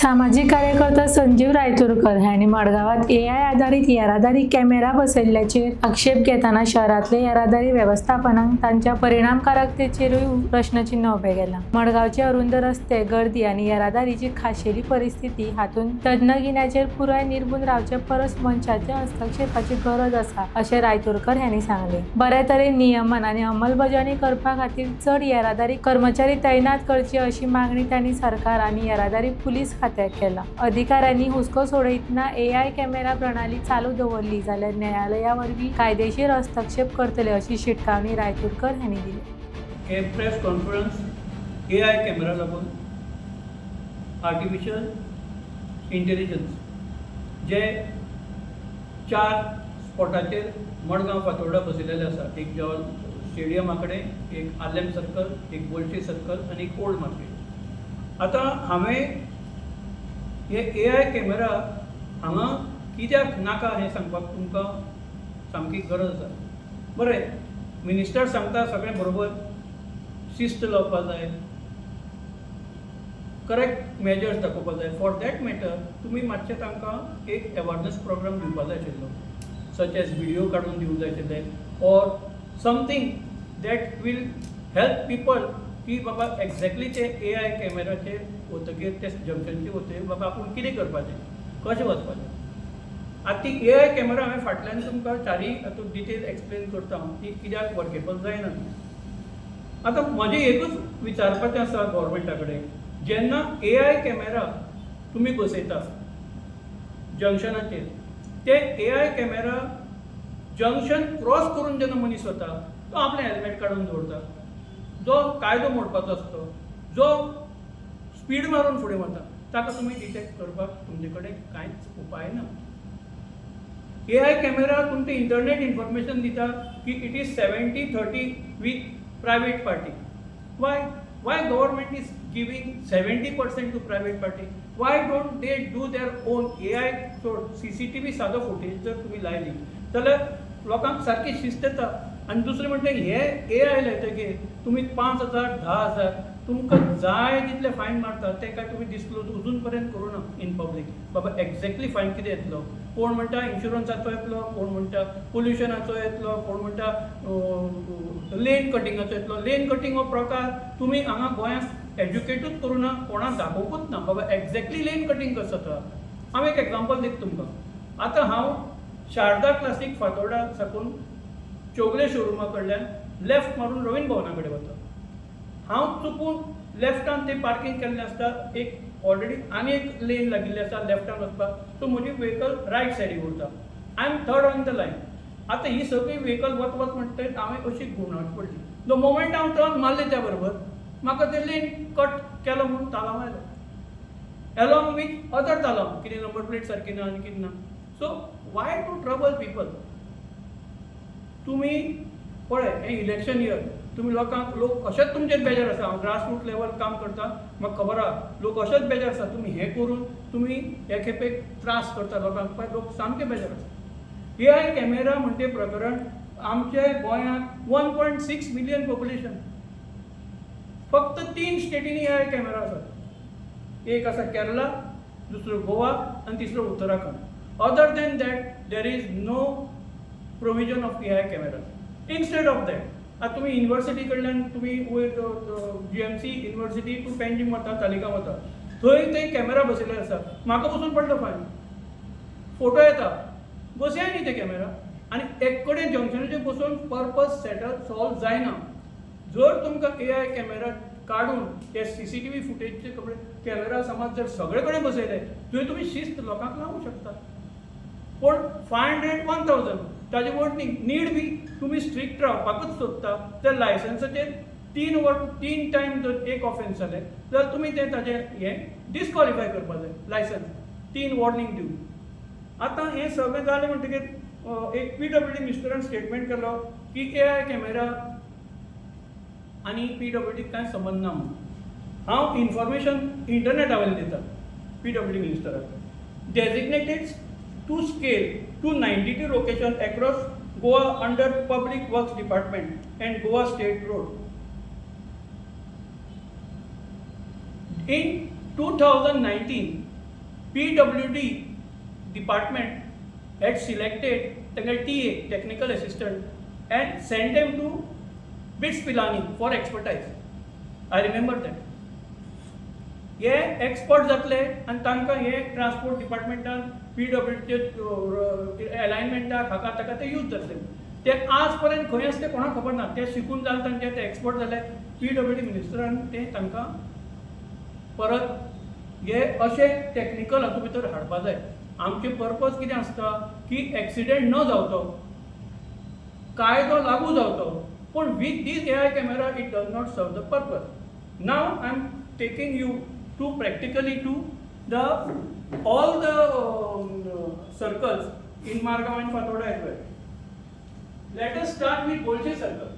सामाजीक कार्यकर्ता संजीव रायतुरकर हांणी मडगांवांत एआय आदारीत येरादारी कॅमेरा बसयल्ल्याचेर आक्षेप घेतना शहरांतले येरादारी वेवस्थापनाक तांच्या परिणामकारकतेचेरूय प्रश्नचिन्ह उबें केलां. मडगांवचे अरुंद रस्ते, गर्दी आनी येरादारीची खाशेली परिस्थिती हातूंत तज्ञगिन्याचेर पुराय निर्बून रावचे परस मनशाच्या हस्तक्षेपाची गरज आसा अशें रायतुरकर हांणी सांगलें. बरे तरेन नियमन आनी अंमलबजावणी करपा खातीर चड येरादारी कर्मचारी तैनात करचे अशी मागणी तांणी सरकार आनी येरादारी पुलीस खात्याक केला. अधिकाऱ्यांनी हुस्को सोडयतना एआय कॅमेरा प्रणाली चालू दवरली जाल्यार न्यायालया वरवीं कायदेशीर हस्तक्षेप करतले अशी शिटकावणी रायतुरकर हांणी दिली. हे प्रेस कॉन्फरन्स एआय कॅमेरा लागून, आर्टिफिशियल इंटेलिजन्स जे चार स्पॉटाचेर मडगांव, फातोर्डा बसयलेले आसा, एक जवळ स्टेडियमा कडेन, एक आर्लेम सर्कल, एक बोलशे सर्कल आनी एक ओल्ड मार्केट. आतां हांवें हे एआय कॅमेरा हांगा कित्याक नाका हें सांगपाक तुमकां सामकी गरज आसा. बरें, मिनिस्टर सांगता सगळें बरोबर, शिस्त लावपा जाय, करेक्ट मेजर्स दाखोवपा जाय. फॉर that matter तुमी मातशें तांकां एक अवेरनस प्रोग्राम दिवपा जाय आशिल्लो, सच एज व्हिडियो काडून दिवंक जाय आशिल्ले or something that will help people की बाबा एग्जॅक्टली ते एआय कॅमेराचेर वतकीर, ते जंक्शनचेर वतकीर बाबा आपूण कितें करपाचें, कशें वचपाचें. आतां ती एआय कॅमेरा हांवें फाटल्यान तुमकां चारीय हातूंत डिटेल एक्सप्लेन करता हांव, ती कित्याक वर्केबल जायना ती. आतां म्हजें एकूच विचारपाचें आसा गव्हर्मेंटा कडेन, जेन्ना एआय कॅमेरा तुमी बसयता जंक्शनाचेर, ते एआय कॅमेरा जंक्शन क्रॉस करून जेन्ना मनीस वता, तो आपलें हेल्मेट काडून दवरता. जो कायदो मोडपाचो आसता, जो स्पीड मारून फुडें वता, ताका तुमी डिटेक्ट करपाक तुमचे कडेन कांयच उपाय ना. एआय कॅमेरा तुमचें इंटरनेट इन्फॉर्मेशन दिता की it is 70-30 with private party. Why government is giving 70% to private party? Why don't they do their own AI? सोड, सीसीटीव्ही सादो फुटेज जर तुमी लायली जाल्यार लोकांक सारकी शिस्त येता. आनी दुसरें म्हणटा, हे एआय लायतकीर तुमी 5,000, 10,000, तुमकां जाय तितले फायन मारता. ते काय तुमी डिस्क्लोज अजून पर्यंत करूं ना इन पब्लीक, बाबा एक्झॅक्टली फायन कितें येतलो. कोण म्हणटा इन्शुरन्साचो येतलो, कोण म्हणटा पोल्युशनाचो येतलो, कोण म्हणटा लेन कटिंगाचो येतलो. लेन कटिंग हो प्रकार तुमी हांगा गोंयांत एज्युकेटूच करूं ना, कोणाक दाखोवकूच ना बाबा एक्झॅक्टली लेन कटिंग कसो जाता. हांव एक एग्जाम्पल दिता तुमकां. आतां हांव शारदा क्लासीक फातोर्डा साकून चोगले शोरुमा कडल्यान लेफ्ट मारून रवींद्र भवना कडेन वता. हांव चुकून लेफ्टान ते पार्किंग केल्लें आसता, एक ऑलरेडी आनी एक लेन लागिल्ली आसा लेफ्टान वचपाक. सो म्हजी व्हेकल रायट सायडीक उरता. I am third on the line. आतां ही सगळी व्हेकल वत वत म्हणटकीर हांवें अशी घुंवडावची पडली. The moment हांव टर्न मारलें, त्या बरोबर म्हाका ते लेन कट केलो म्हणून तालांव आयलो, एलॉंग विथ अदर तालांव, कितें नंबर प्लेट सारकी ना आनी कितें ना. So why to trouble people? तुमी पळय, हें इलेक्शन इयर, तुमी लोकांक, लोक अशेंच तुमचेर बेजार आसा. हांव ग्रास रूट लेवल काम करता, म्हाका खबर आहा, लोक अशेंच बेजार आसा. तुमी हें करून तुमी हे खेपेक त्रास करता लोकांक. पळय, लोक सामके बेजार आसा. एआय कॅमेरा म्हणटे प्रकरण, आमचे गोंयांत 1.6 million population, फक्त तीन स्टेटींनी एआय कॅमेरा आसात. एक आसा केरला, दुसरो गोवा आनी तिसरो Uttarakhand. Other than that, there is no provision of AI camera. Instead of that, आतां तुमी युनिवर्सिटी कडल्यान तुमी वयर जीएमसी युनिवर्सिटी टू पेंजीम वता, तालिगांव वता, थंय ते कॅमेरा बसयल्ले आसा. म्हाका पसून पडलो फायन. फोटो येता, बसया न्ही ते कॅमेरा आनी एक कडेन जंक्शनाचेर बसून पर्पज सेटल सॉल्व जायना. जर तुमकां एआय कॅमेरा काडून हे सीसीटीव्ही फुटेजचे कपडे कॅमेरा समज जर सगळे कडेन बसयले, थंय तुमी शिस्त लोकांक लावूंक शकता. पूण 500, 1000 ताजे वयर न्ही. नीड बी तुमी स्ट्रिक्ट रावपाकूच सोदता तर लायसन्साचेर 3 वर तीन टायम जर एक ऑफेन्स जालें जाल्यार तुमी तें ताजें हें डिस्कॉलिफाय करपा जाय लायसन्स, तीन वॉर्निंग दिवन. आतां हें सगळें जालें म्हणटकीर एक पीडब्ल्यूडी मिनिस्टरान स्टेटमेंट केलो की एआय कॅमेरा आनी पीडब्ल्यूडीक कांय संबंद ना म्हणून. हांव इन्फॉर्मेशन इंटरनेटा वयल्यान दिता. पीडब्ल्यूडी मिनिस्टराक, designated to scale to 92 location across Goa under Public Works Department and Goa State Road. In 2019, PWD department had selected तांगे TA, technical assistant, and send them to BITS Pilani for expertise. I remember that. हे expert जातले आनी तांकां हे transport डिपार्टमेंटान पीडब्ल्यूचे एलायनमेंटाक हाका ताका ते use जातले. ते आज पर्यंत खंय आसा ते कोणाक खबर ना. ते शिकून जाले तांचे, ते एक्सपर्ट जाले. पीडब्ल्यूडी मिनिस्टरान ते तांकां परत हे अशे टॅक्निकल हातूंत भितर हाडपा जाय. आमचें पर्पज कितें आसता की एक्सिडेंट न जावचो, कायदो लागू जावचो, पूण with this AI camera it does not serve the purpose. Now I am taking you to practically to the all the circles in Margao and Fatorda as well. Let us start with Bolche Circle.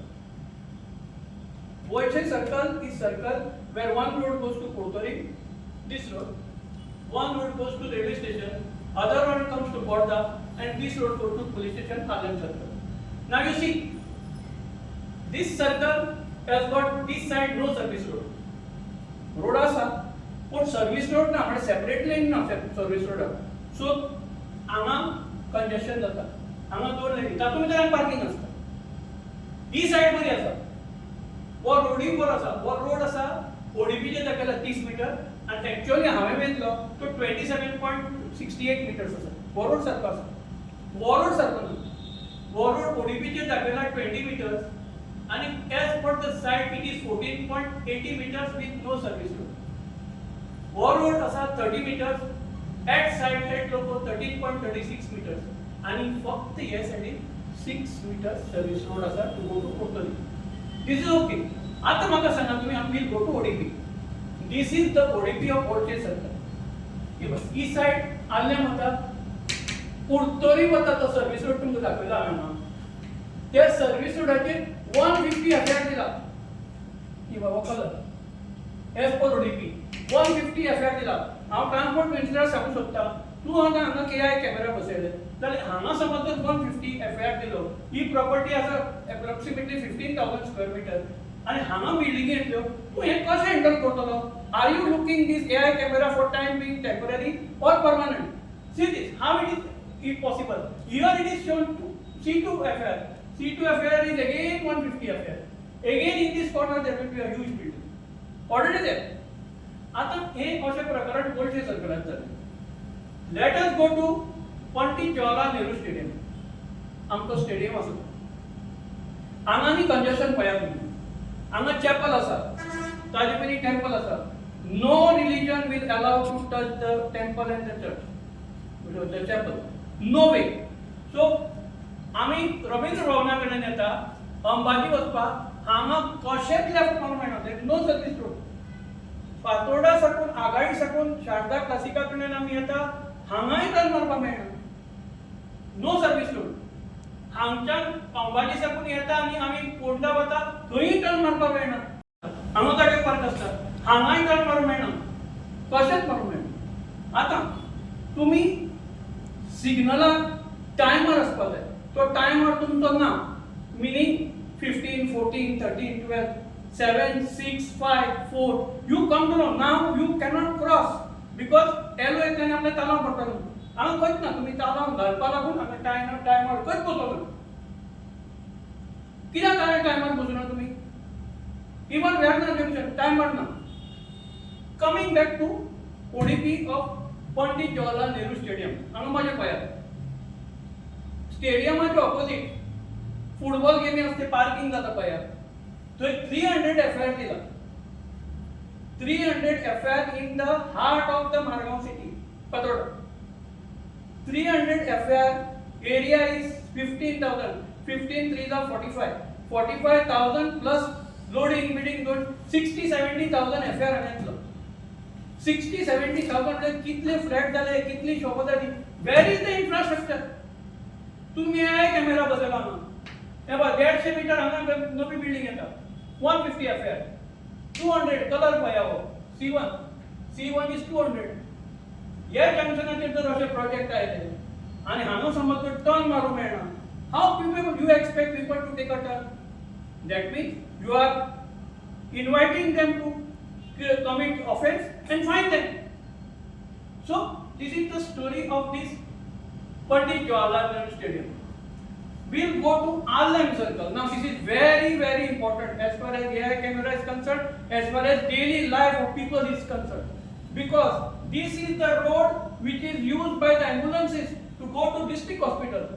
Bolche Circle is circle where one road goes to Curtorim, this road, one road goes to railway station, other one comes to Borda, and this road goes to police station, Alem Circle. Now you see, this circle has got this side no service road. Road आसा पूण service road ना, म्हणजे separate lane ना service रोडाक. So हांगा congestion जाता. हांगा दोन लेनी, तातूंत भितर पार्किंग आसता. ही सायड बरी आसा, हो रोडूय बरो आसा. हो रोड आसा ओडीपीचे दाखयला 30 मिटर आनी एक्च्युअली हांवें मेजलो तो 27.68 meters आसा. हो रोड सारको आसा, हो रोड सारको ना. हो रोड ओडीपीचेर दाखयला 20 मिटर्स आनी as per the site it is 14.80 meters with no service road. हो रोड आसा 30 meters, at site at loco 13.36 meters आनी फक्त हे सायडीन 6 मिटर्स सर्वीस रोड आसा to go to Curtorim. This is okay. आतां म्हाका सांगा तुमी, we'll go to ODP. This is the ODP of Bolche Circle. He side Arlem वता, कुर्तोरी वता. तो सर्वीस रोड तुमकां दाखयला हांवें हांगा. त्या सर्वीस रोडाचेर 150 एफआर दिला. ही बाबा colour as per ODP 150 FAR दिला. हांव ट्रान्सपोर्ट मिनिस्टराक सांगूंक सोदता, तूं आतां हांगा एआय कॅमेरा बसयले जाल्यार हांगा समज जर 150 एफआर दिलो, ही प्रॉपर्टी आसा approximately 15,000 square meter आनी हांगा बिल्डिंगी येतल्यो, तूं हें कशें हँडल करतलो? Are you looking this AI camera for time being, temporary or permanent? See this, how it is it possible? Here it is shown to C2 FAR. C2 FAR is again 150 FAR. Again in this corner there will be a huge building. Already there. आता हे अशें प्रकरण बोलशे सर्कलात जालें. Let us go to Pandit Jawaharlal Nehru Stadium. आमचो stadium आसा, हांगा न्ही congestion पळयात तुमी. हांगा चॅपल आसा, ताजे पयलीं टेम्पल आसा. No religion will allow to touch the temple and the church, the chapel, no way. So आमी रवींद्र भवना कडेन येता अंबाजी वचपाक, हांगा कशेंच लेफ्ट मारूंक मेळना, no service road. Fatorda साकून, आगाडी साकून शारदा क्लासिका कडेन आमी येता, हांगाय टर्न मारपाक मेळना, नो सर्वीस रोड. हांगच्यान अंबाजी साकून येता आनी आमी पोंडा वता, थंय टर्न मारपाक मेळना. हांगा गाडयो पार्क आसता, हांगाय टर्न मारूंक मेळना, कशेंच मारूंक मेळना. आतां तुमी सिग्नलाक टायमर आसपा जाय, तो टायमर तुमचो ना. Meaning 15, 14, 13, 12, 7, 6, 5, 4, you come to know now you cannot cross because yellow येतल्यान आपल्या तालांव पडटलो. हांगा खंयच ना. तुमी तालांव घालपा लागून हांगा टायमर खंयच बसोना. कित्याक हांगा टायमर बसोना तुमी? इवन वेर्ना जंक्शन टायमर ना. Coming back to ODP of Pandit Jawaharlal Nehru Stadium, हांगा म्हजें पळयात, स्टेडियमाच्या ऑपोजीट फुटबॉल गेमी आसते, पार्किंग जाता पळयात, थंय 300 एफआर दिला. 300 FAR in the heart of the Margao city, Fatorda. 300 FAR, area is 15,000. 15 threes are 45, 45,000 plus loading bidding दोन 60-70,000 FAR हांगा येतलो. 60-70,000 म्हणजे कितले फ्लॅट जाले, कितली शॉपां जाली? Where is the infrastructure? तुम्ही एआय कॅमेरा बसयला हांगा. हे पळय, 150 मिटर हांगा नवी बिल्डिंग येता, 150 FAR, 200. Colour पळया हो, C1, C1 is 200. ह्या जंक्शनाचेर जर अशे प्रोजेक्ट आयले आनी हांगा समज जर टर्न मारूंक मेळना, how people, you expect people to take a turn? That means you are inviting them to commit offense and fine them. So this is the story of this Pandit Jawaharlal Nehru Stadium. We'll go to Arlem Circle. Now this is very, very important as far as AI camera is concerned, as far as daily life of people is concerned. Because this is the road which is used by the ambulances to go to district hospital.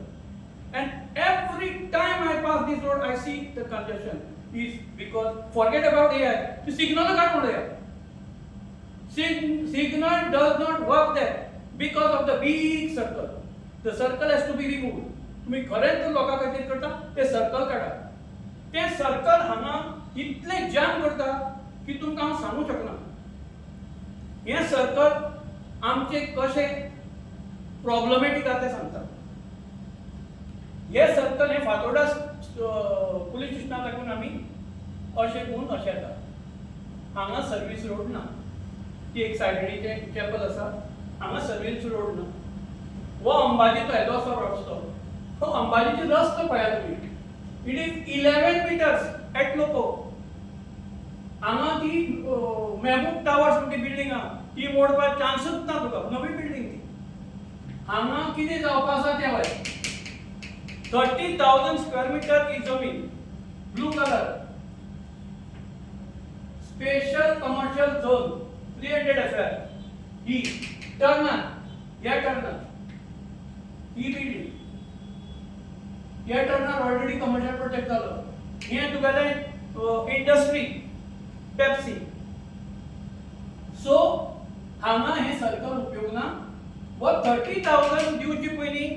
And every time I pass this road, I see the congestion is because, forget about AI, the signal काढून उडया. Signal does not work there because of the big circle. The circle has to be removed. तुम्ही खरेंच जर लोकां खातीर करता, ते circle काडा. ते सर्कल हांगा इतले जाम करता की तुमकां हांव सांगूंक शकना. हें सर्कल आमचे कशें प्रॉब्लमॅटीक आहा तें सांगता. हे सर्कल हें फातोर्डा पुलीस स्टेशना लागून आमी अशें करून अशें येता. हांगा सर्वीस रोड ना. ती एक सायडीचें चॅपल आसा, हांगा सर्वीस रोड ना. हो अंबाजीचो येदो असो रस्तो. हो अंबाजीचो रस्तो पळयात तुमी, it is 11 meters at loco. हांगा ती मेहबूब टावर्स म्हणटी बिल्डींग आहा, ती मोडपाक चान्सूच ना तुका. नवी बिल्डींग ती. हांगा कितें जावपा आसा तें पळय. 30,000 square meter ही जमीन, blue color, special commercial zone, 300 FAR. ही टर्नर, ह्या टर्नर ही बिल्डींग, ह्या टर्नर ऑलरेडी कमर्शियल प्रोजेक्ट जालो. हें तुगेलें इंडस्ट्री, पेप्सी. सो हांगा हें सर्कल उपयोग ना. हो 30,000 दिवचे पयलीं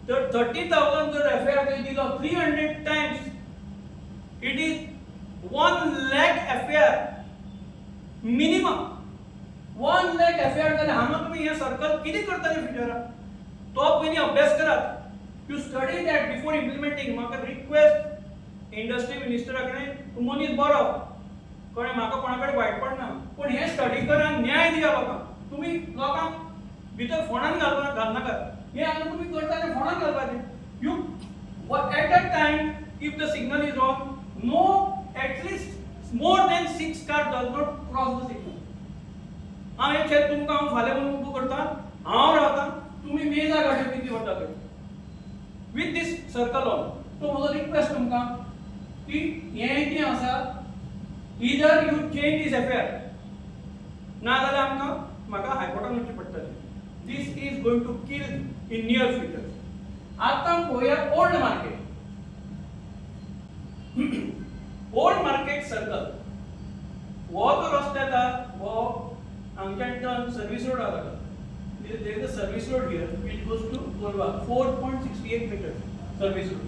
तर 30,000 जर एफ ए दिलो, 300 times, it is 1 lakh FAR minimum. 1 lakh FAR जाल्यार हांगा तुमी हें सर्कल कितें करतले फ्युचराक, तो पयलीं अभ्यास करात. You study that before implementing. म्हाका रिक्वेस्ट इंडस्ट्री मिनिस्टरा कडेन, तूं मनीस बरो, कळ्ळें, म्हाका कोणा कडेन वायट पडना, पूण हें स्टडी करा, न्याय दिया लोकांक. तुमी लोकांक भितर फोंडान घालपा घालनाकात. हें आतां तुमी करता तें फोंडान घालपाचें. You at a time, if the signal is on, no, at least more than six car does not cross the signal. हांव हें शेत तुमकां हांव फाल्यां म्हणून उबो करता, हांव रावता, तुमी मेजा गाडयो कितली वता थंय विथ these circle on. तो म्हजो रिक्वेस्ट तुमकां की हें कितें आसा, either you change this FAR, ना जाल्यार आमकां म्हाका हायकोर्टान वचचें पडटलें. This is going to kill in near future. आतां पळोवया old market, old market circle. हो जो रस्तो येता, हो हांगच्यान टर्न सर्वीस रोडा लागता. There is a service road here which goes to Colva, 4.68 meters service road.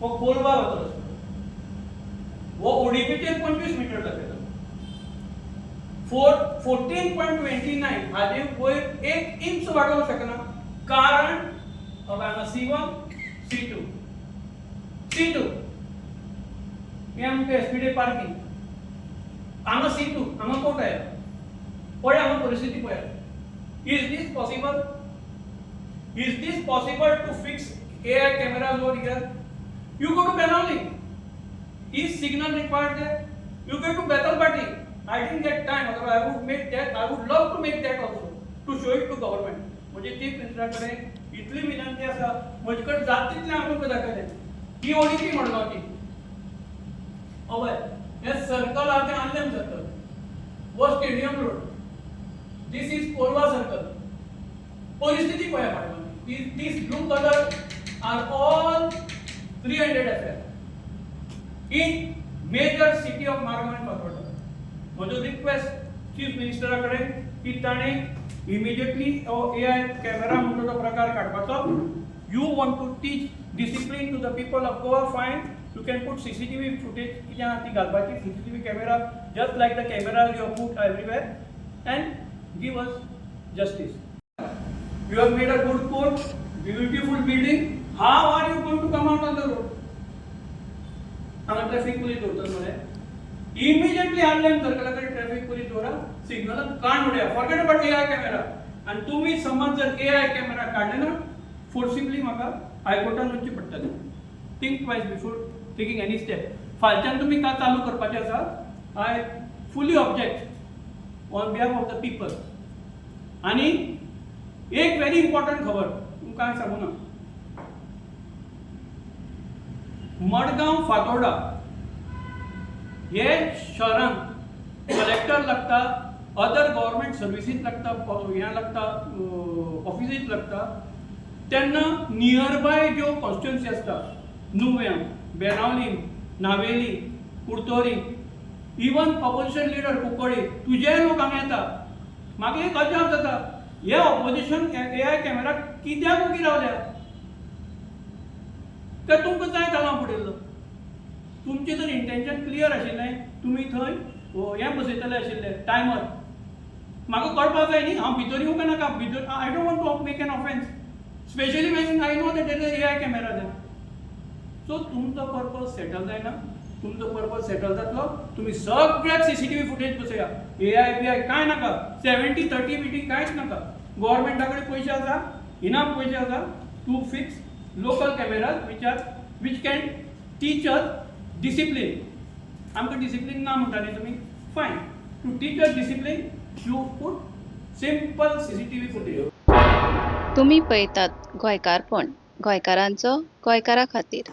हो कोलवा वता रस्तो. हो ओडीपीचेर 25 मिटर दाखयता, 14.29. हाजे वयर एक इंच वाडोवंक शकना, कारण हय हांगा C1, C2, C2. हे आमकां एसपीडी पार्किंग. हांगा सी टू, हांगा कोर्ट आयला. पळय हांगा परिस्थिती पळयात. Is this possible? Is this possible to fix AI cameras over here? You go to Benaulim. Is signal required there? You go to Betalbatim. I didn't get time, otherwise I would make that, I would love to make that also, to show it to government. म्हणजे chief मिनिस्टरा कडेन इतली विनंती आसा, म्हजे कडेन जाता तितलें हांव तुमकां दाखयलें. ही ओडीपी मडगांवची. हय, हें सर्कल आहा तें आर्लेम सर्कल, हो stadium road, this is Colva circle. परिस्थिती पळया मडगांवची. This blue color are all 300 FAR in major city of Margao and Fatorda. म्हजो रिक्वेस्ट चीफ मिनिस्टरा कडेन की ताणें इमिजिएटली हो ए I camera म्हणटा तो प्रकार काडपाचो. You want to teach discipline to the people of Goa, fine, you can put CCTV footage. कितें आहा ती घालपाची CCTV camera, just like the camera you put everywhere, and give us justice. You have made a good court, beautiful building. How are you going to come out on the road? हांगा traffic police दवरतात मरे. Immediately Arlem सर्कला कडेन traffic police दवरा, सिग्नलाक काण उडया. Forget about AI camera. आनी तुमी समज जर ए I camera काडले ना, फोर्सिबली म्हाका हायकोर्टान वचचें पडटलें. Think twice before taking any step. फालच्यान तुमी का चालू करपाचें आसा, I fully object on behalf of the people. आनी एक व्हेरी इम्पॉर्टंट खबर तुमकां हांवें सांगू ना. मडगांव, फातोर्डा हे शहरांत कलेक्टर लागता, अदर गव्हर्मेंट सर्विसीत लागता, हें लागता, ऑफिसीत लागता, तेन्ना नियरबाय ज्यो कॉन्स्टिट्युन्सी आसता, Nuvem, Benaulim, Navelim, Curtorim, even opposition leader Cuncolim, तुजेय लोक हांगा येता. मागीर एक अजाप जाता, हे ऑपोजिशन एआय कॅमेरा कित्याक ओगी रावल्या? काय तुमकां जाय तालांव पडिल्लो? तुमचें जर इंटेन्शन क्लियर आशिल्लें, तुमी थंय हें बसयतले आशिल्ले टायमर. म्हाका कळपाक जाय न्ही, हांव भितर येवं काय नाका भितर. I don't want to make an offence, specially when I know that there is AI camera there. So तुमचो पर्पज सेटल जायना. तुमचो पर्पज सेटल जातलो, तुमी सगळ्याक सीसीटीव्ही फुटेज बसया. एआय बीआय कांय नाका, 70-30 बिटी कांयच नाका. गव्हर्मेंटा कडेन पयशे आसा, इनाफ पयशे आसा to fix local cameras which can teach us discipline. आमकां डिसिप्लीन ना म्हणटा न्ही तुमी, fine. To teach us discipline, you put simple CCTV footage. तुमी पळयतात गोंयकारपण, गोंयकारांचो गोंयकारा खातीर.